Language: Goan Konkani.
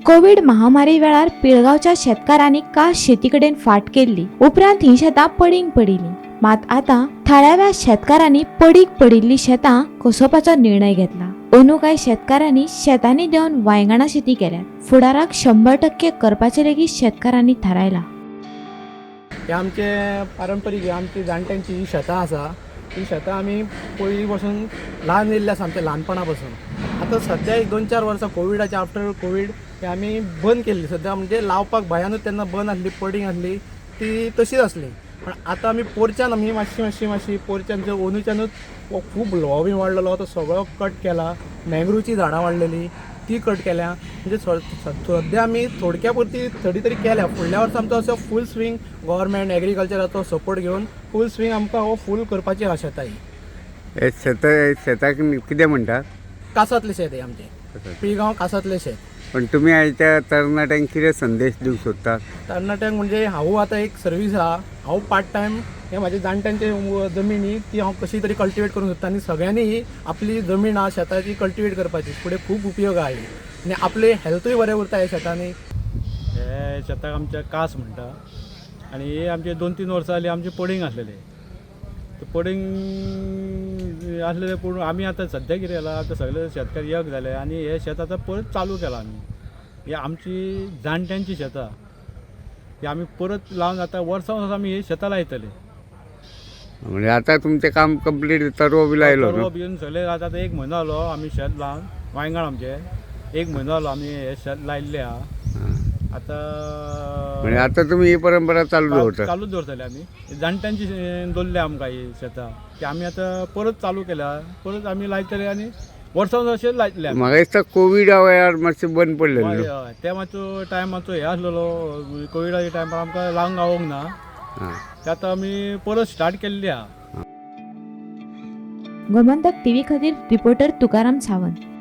कोवीड महामारी वेळार पिळगांवच्या शेतकारांनी कास शेती कडेन फाट केल्ली. उपरांत ही शेतां पडींग पडिल्लीं. मात आतां थळाव्या शेतकारांनी पडीक पडिल्लीं शेतां कसोवपाचो निर्णय घेतला. अंदू कांय शेतकारांनी शेतांनी देंवन वांयगणां शेती केल्यात. फुडाराक 100% करपाचें लेगीत शेतकारांनी थारायलां. हे आमचे पारंपरीक, हे आमची जाणट्यांची ही शेतां आसा. ही शेतां आमी पयलीं पासून ल्हान येयल्ली आसा, आमच्या ल्हानपणा पासून. आतां सद्या एक 2-4 वर्सां कोविडाच्या, आफ्टर कोवीड हे आमी बंद केल्ली. सद्या म्हणजे लावपाक भंयानूच तेन्ना बंद आसली, पडींग आसली, ती तशीच आसली. पण आतां आमी पोरच्यान आमी मातशी मातशी मातशी पोरच्यान अंदूच्यानूच हो खूब ल्होंव बी वाडलेलो, तो सगळो कट केला. मँग्रुवची झाडां वाडलेली ती कट केल्या. म्हणजे सद्या आमी थोडक्या पुरती थोडी तरी केल्या. फुडल्या वर्सा आमचो असो फूल स्विंग, गव्हर्मेंट एग्रीकल्चराचो सपोर्ट घेवन फूल स्विंग आमकां हो फूल करपाची आहा शेतां ही. हे शेत, शेताक कितें म्हणटा? कासांतलें शेत हें आमचें, पिळगांव कासांतलें शेत. पण तुमी आयच्या तरणाट्यांक कितें संदेश दिवंक सोदता? तरणाट्यांक म्हणजे हांव आतां एक सर्वीस आहा, हांव पार्ट टायम हे म्हाजे जाणट्यांचे जमीन ही ती हांव कशी तरी कल्टिवेट करूंक सोदता. आनी सगळ्यांनी ही आपली जमीन आहा शेताची कल्टिवेट करपाची, फुडें खूब उपयोग आहा ही आनी आपलें हेल्थूय बरें उरता ह्या शेतांनी. हे शेताक आमच्या कास म्हणटा आनी हे आमचे 2-3 वर्सां जालीं आमचे पडींग आसलेले. ते पडींग आसलेले, पूण आमी आतां सद्या कितें केलां, आतां सगळे शेतकार एक जाले आनी हे शेत आतां परत चालू केलां आमी. ही आमची जाणट्यांची शेतां, ही आमी परत लावन आतां वर्सां वर्सां आमी ही शेतां लायतले. म्हणजे आतां तुमचें काम कंप्लीट, तरवो बी लायलो तरवो न्हू? बिवन सगळें आतां एक म्हयनो जालो आमी शेत लावन. वांयगण आमचें एक म्हयनो जालो आमी हें शेत लायिल्लें आहा आतां. म्हणजे आतां तुमी ही परंपरा चालू दवरता? चालूच दवरतले आमी. जाणट्यांची दवरल्या आमकां ही शेतां, ती आमी आतां परत चालू केल्या, परत आमी लायतले आनी वर्सां अशें लायतले आमी. म्हाका दिसता कोविडा वेळार मातशें बंद पडलें हय न्हू? हय, ते मातसो टायम मातसो हे आसलेलो, कोविडाच्या टायमार आमकां लावंक गावोंक ना. आं. ते आतां आमी परत स्टार्ट केल्ली आहा. गोमंतक टीव्ही खातीर रिपोर्टर तुकाराम सावंत.